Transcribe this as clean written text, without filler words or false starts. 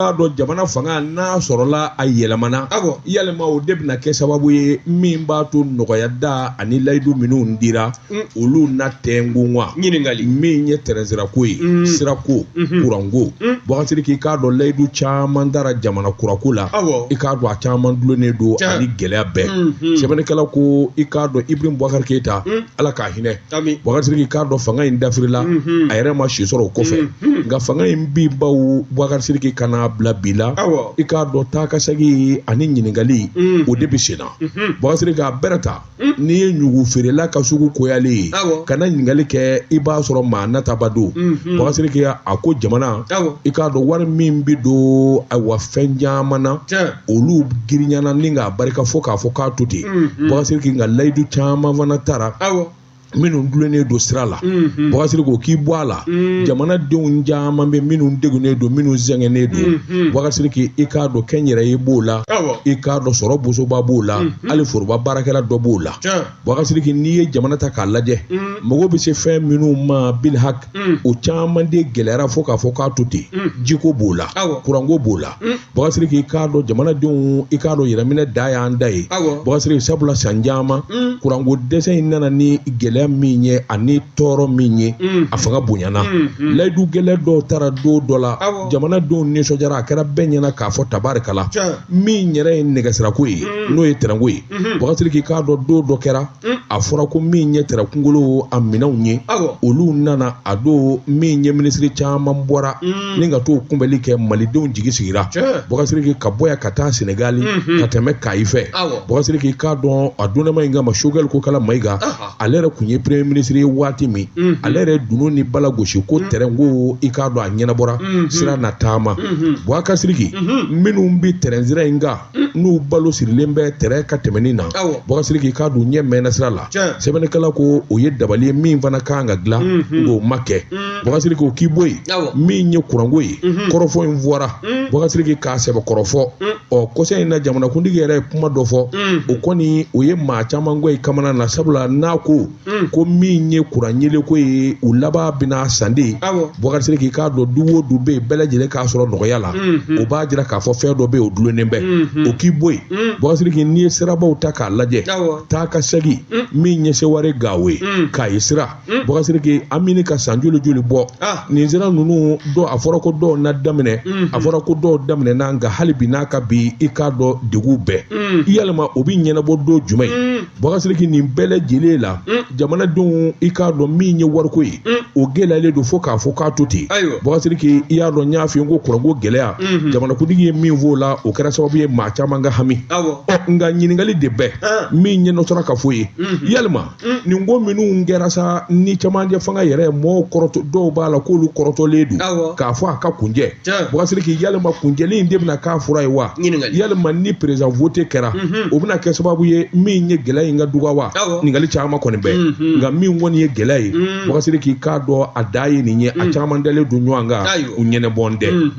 K'a dɔn jamana fanga n'a sɔrɔla a yɛlɛmana, yalima o de bɛna kɛ sababu ye min b'a to nɔgɔya da ani layidu minnu dira olu na tɛnku wa? Ɲininkali. Min ye tɛrɛnsirako ye, sirako, kuranko, Bubakari Sidiki, i k'a dɔn layidu caman dara jamana kurako la, i k'a dɔn a caman dulonnen don ani gɛlɛya bɛɛ. Sɛbɛnnikɛla ko i k'a dɔn Ibrahim Bubakari Keyita, Ala k'a hinɛ. Bubakari Sidiki, k'a dɔn fanga in dafirila, a yɛrɛ ma si sɔrɔ o kɔfɛ, nka fanga in bin baw, Bubakari Sidiki, ka n'a bila bi la, i k'a dɔn taa ka segin ani ɲininkali o de bɛ sen na. Bubakari Sidiki, a bɛrɛ ta n'i ye ɲugu feerela ka sugu koyalen ye, kana ɲininkali kɛ, i b'a sɔrɔ maa nataba don. Bubakari Sidiki, a ko jamana, i k'a dɔn wari min bɛ don ayiwa fɛn caman na, olu girinyana ni k'a barika fo k'a fɔ k'a to ten. Bubakari Sidiki, nka layidu caman fana tara minnu dulonnen don sira la. Bubakari Sidiki, o k'i bɔ a la, jamanadenw caman bɛ minnu degunnen don, minnu sɛgɛnnen don. Bubakari Sidiki, i k'a dɔn kɛnyɛrɛye b'o la, i k'a dɔn sɔrɔ bosoba b'o la, hali foroba baarakɛla dɔ b'o la. Bubakari Sidiki, n'i ye jamana ta k'a lajɛ, mago bɛ se fɛn minnu ma bilhak, o caman de gɛlɛyara fo k'a fɔ k'a to ten. Jiko b'o la, kuranko b'o la. Bubakari Sidiki, i k'a dɔn jamanadenw, i k'a dɔn yɛrɛminɛ da y'an da ye. Bubakari Sidiki, sabula san caman kuranko dɛsɛ in nana ni gɛlɛya min ye ani tɔɔrɔ min ye, a fanga bonyana. Layidu gɛlɛn dɔw tara don dɔ la, jamanadenw nisɔndiyara, a kɛra bɛɛ ɲɛna k'a fɔ tabarikala. Min yɛrɛ ye nɛgɛsirako ye, n'o ye tɛrɛnko ye, Bubakari Sidiki, i k'a dɔn don dɔ kɛra, a fɔra ko min ye tɛrɛn kunkolo a minɛnw ye, olu nana a don. Min ye minisiri caman bɔra ni ka t'o kunbɛli kɛ, malidenw jigi sigira. Bubakari Sidiki, ka bɔ yan ka taa Senegali ka tɛmɛ Kayi fɛ. Bubakari Sidiki, i k'a dɔn a donnama in kama, Sogɛli Kokala Mayiga, ale yɛrɛ tun ye premier ministre ye waati min, ale yɛrɛ dunun ni bala gosi ko tɛrɛnko, i k'a dɔn a ɲɛnabɔra, sira na taama. Bubakari Sidiki, minnu bɛ tɛrɛn sira in kan, n'u balo sirilen bɛ tɛrɛn ka tɛmɛni na, Bubakari Sidiki, k'a dɔn ɲɛ mɛnna sira la. Sɛbɛnnikɛla ko o ye dabali ye min fana kan ka dilan, nk'o ma kɛ. Bubakari Sidiki, o k'i bɔ yen. Min ye kuranko ye, kɔrɔfɔ in fɔra, Bubakari Sidiki, k'a sɛbɛ kɔrɔfɔ. Ɔ kɔsa in na, jamanakuntigi yɛrɛ ye kuma dɔ fɔ, o kɔni o ye maa caman gɔ i kamana na, sabula n'a ko ko min ye kuran yeelenko ye, u laban bɛna san de. Bubakari Sidiki, k'a dɔn du o du bɛ yen, bɛɛ lajɛlen k'a sɔrɔ nɔgɔya la, o b'a jira k'a fɔ fɛn dɔ bɛ yen, o dulonnen bɛ. O k'i bɔ yen. Bubakari Sidiki, n'i ye sirabaw ta k'a lajɛ, taa ka segin, min ye Seware Gawo ye, Kayi sira, Bubakari Sidiki, an bɛ ka san joli joli bɔ nin sira ninnu dɔ, a fɔra ko dɔw na daminɛ, a fɔra ko dɔw daminɛna, nka hali bi n'a ka bi, i k'a dɔn degun bɛɛ. Yalima o bɛ ɲɛnabɔ don jumɛn? Bubakari Sidiki, nin bɛɛ lajɛlen la, jamanadenw, i k'a dɔn min ye wariko ye, o gɛlɛyalen don fo k'a fɔ k'a to ten. Bubakari Sidiki, i y'a dɔn n y'a f'i ye ko kuranko gɛlɛya, jamanakuntigi ye min fɔ o la, o kɛra sababu ye maa caman ka hami. Ɔ nka ɲininkali de bɛ min ye nɔtɔra ka fɔ ye, yalima nin ko minnu kɛra sa ni cɛmancɛ fanga yɛrɛ mɔgɔw kɔrɔtɔ, dɔw b'a la k'olu kɔrɔtɔlen don k'a fɔ a ka kuncɛ, Bubakari Sidiki, yalima kuncɛli in de bɛna k'a fura ye wa? Yalima ni président vote kɛra, o bɛna kɛ sababu ye min ye gɛlɛya in ka duga wa? Ɲininkali caman kɔni bɛ, nka min kɔni ye gɛlɛya ye, Bubakari Sidiki, k'a dɔn a da ye nin ye, a caman dalen don ɲɔgɔn kan, u ɲɛnabɔn tɛ.